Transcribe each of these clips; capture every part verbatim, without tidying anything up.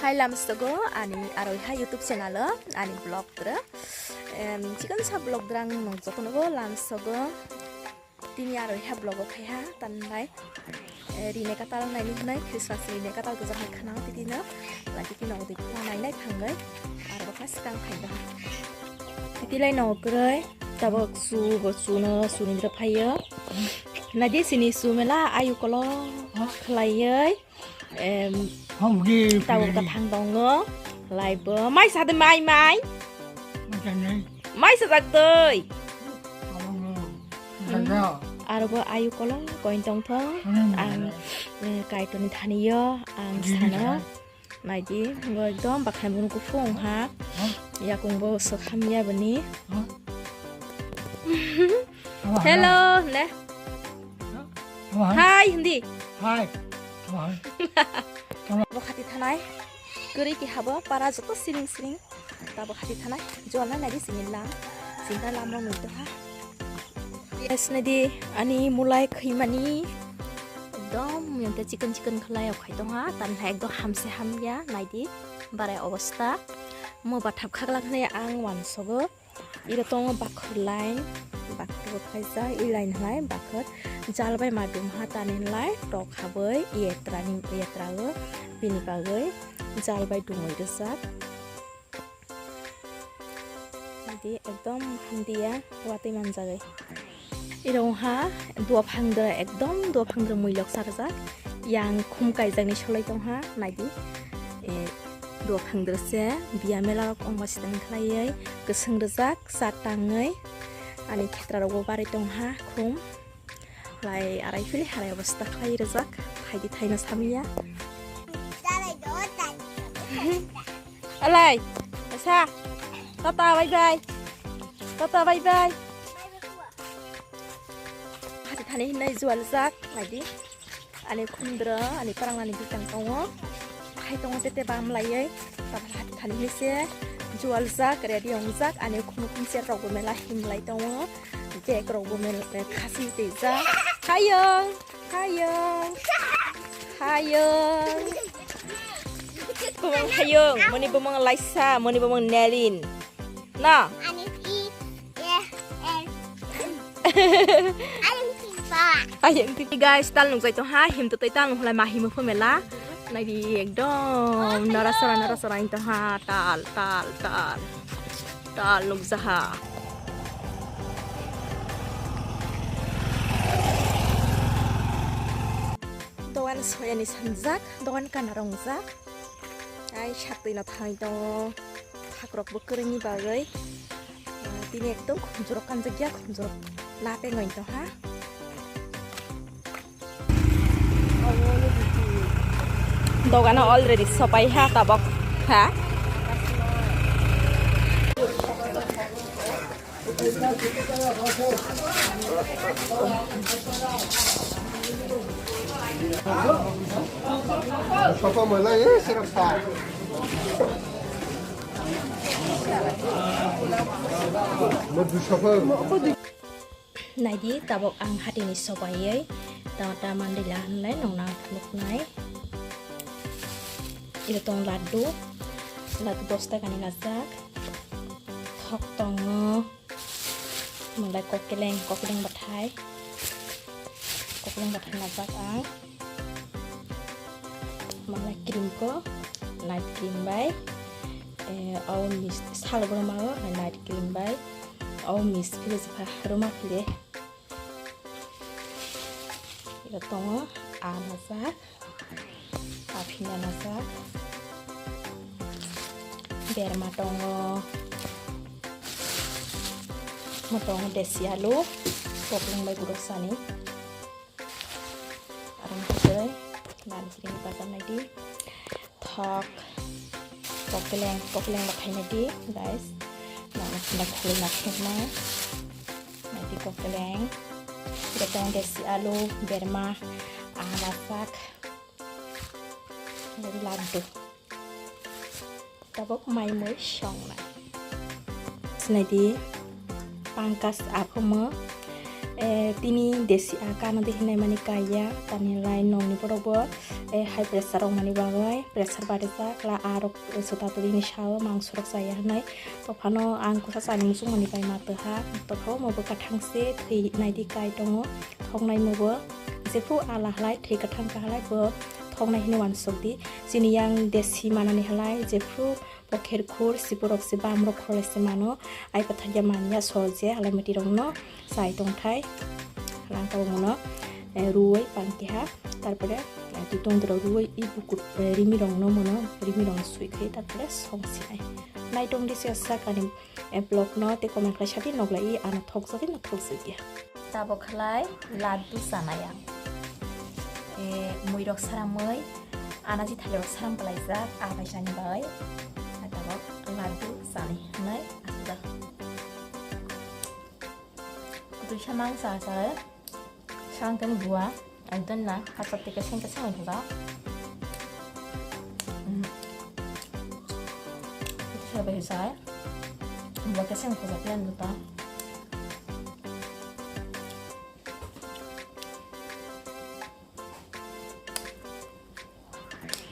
Hai lamsogo ani aroiha YouTube channel o ani vlog dra. Em, chikon sa vlog dra ang nong jotono bo lamsogo. Tini aroiha vlog o khaiha tanlai. Eh, rine katal naini hinai Christmas rine katal gojak hai khana titi no. Lagi tino udi pula nainai thangai. Aro baka skang khai da. Titi lai no krai. Tabok su go su no su ni dra phaiyo. Nadi sini su mela ayu kolo khlaioi. Em, Hom gi tabok pili. Kathang tongo. Laibo. Mai sa de mai, mai. Mai sa nai. Mai sa jak doi. Abang lo. Hmm. Jaga. Aro bo ayu kolong koin tong thong. Hmm. Ang, eh, kaitor ni thani yo. Ang gini sana. Naidi, bo ekdom bakhan bunu kuphung ha. Hah? Yakung bo sok hamya bani. Hah? Hello, ne. Hai, hindi. Hai. Hai. Bo khati thanai. Kwrwi ki habo para joto siring siring. Tabo khati thanai. Jol na nadi sini lam. Sinta lam rong nui to ha. Yes, nadi ani mulai khaimani. Ekdom yonte chikon chikon khlai okhai tong ha. Tan hai ekdom hamse hamya naidi. Barai obosta. Mo bathap khaglak ne ang wansogo. Iro tongo bakhor line, bakhor bo khaijak, i line hai bakhor jal bai ma dum ha tani lai tok habwi yetra ni yetra o bini bagwi jal bai dumui rwjak. Di ekdom hamdiya watwi manjagwi. Iro wngha dua phangdra, ekdom dua phangdra muilok sarjak. Yang khum kaijakni solai tongha, naidi. E, dua phangdra se biya mela rok ongma sidang khlaiwi kwswng rwjak, sa tangwi. Ani khetra rokbo barwi tongha khum. Lai arai phili harai obosta khlai rwjak, thaidi thaino samya. Alai, sa, tata, bye bye. Tata, bye bye. Hati thani hinai jualjak, naidi. Ani khumdra, ani parang ani bwtang tongo. Hai tongo tete bam laiwi. Tabla hati thani hinai se jualjak, ready ongjak. Ani khum khum chair rok bo mela himlai tongo. Bag rok bo mel, eh, khasi twijak. Hayung, hayung, hayung. Bumung hayung, moni bumung laisa, moni bumung Nelin. Na? Ani i, eh, eh. Ani i pa. Ayang tv guys, tal nukjai tong ha, him to tai tal nukhlai ma himo pho mela. Naidi ekdom nara sara, nara sara in tong ha, tal, tal, tal. Tal nukjaha. Dogan soyani sanjak, dogan kana rongjak. Ai, saktwi no thangwi tongo. Thakrok bo kwrwngni bagwi. Ah, tini ekdom khumjorok kanjakya, khumjorok na pengwi tongha. Dogano already sopai ha tabok ha. Sapa mala ye serap sa. Mo du sapa. Naidi tabok ang hatini sobayoi ta ta mandila hinlai nongna nuknai. Iro tong laddu, laddu dos takani najak. Thok tongo. Malai kokeleng, kokeleng bathai. Kokeleng bathai najak ang. Malai cream ko, night cream bai. Eh, au mis sal goro ma night cream bai. Au mis phile jepha roma phile. Iro tongo, a najak. Aphinda najak. Berma tongo. Mo tongo desi alu. Kokleng bai guruk sani. Arang khe nani sini pasan naidi. Thok. Kokleng, kokleng bathai naidi, guys. Nani sini khulai na khekma. Naidi kokleng. Betong desi alu, berma, a najak. Laddu. Tabok mai mui songnai. Sinaidi pangkas aphamo Eh, tini desi aa kano de hinwi mani kaiya, tani lai nokni borok bo, eh, high pressure rok mani bagwi pressure barijak, la aa rok, eh, swta twi hini sao mangso rok chaya hinwi. Tophano ang kwsa chani muchung mani bai ma twi ha, topha omo bo kwthang se thwi nai di kai tongo, thok nai mo bo. Jephru aa la halai thwi kwthang ka halai bo thok nai hinwi uansuk di. Chini yang desi manani halai jephru Pokher khur, siborok se bam rok khorle se mano. Ai pathakya manya soje, halai mati rok no chai tongthai. Halang tabuk mono, eh, ruwai pangkeha. Tarpore, eh, twi tong doro ruwai i bukur, eh, rimi rok no mono, rimi rok no sui khai, tarpore song sinai. Nai tong di se sakani, eh, vlog no te comment khlai sadi noglai i ano thok jodi no thok jodi. Tabuk khlai laddu chanai ang. Eh, mui rok saramwi, anaji thali rok saram palaijak, abai chani bai. Tabuk laddu chanai hwnwi aswk. Twi samang cha cha, sang tani bua, ekdom na, hachak tike sengke sengke bua. Mm. Twi sabai sa, bua ke sengke bua pian duta.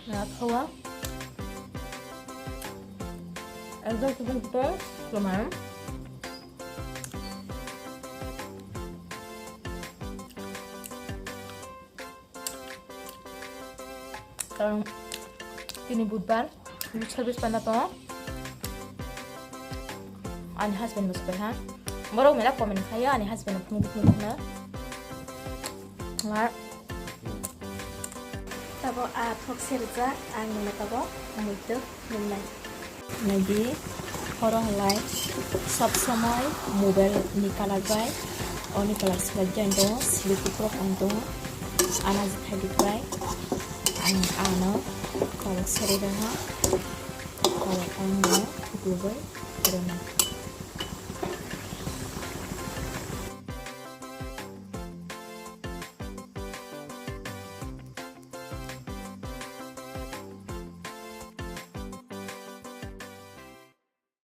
Nakhawa. Ekdom kutung kutung, lumayan. Karon tini budbar, service panda tongo. Ani husband bo sobai ha. Borok mela comment khayo, ani husband phunuk phunuk khna. Mar. Tabo a thok serjak, ang nungna tabo muituk nungnai. Naidi, horo halai, sob somoi mobile ni kalar bai, oni kalar swlai jai tongo, silik kuprok ang tongo, ana jikhai dik bai, ang ano, tabo sere bai ha, tabo ang no, thuklu bai, rwnai.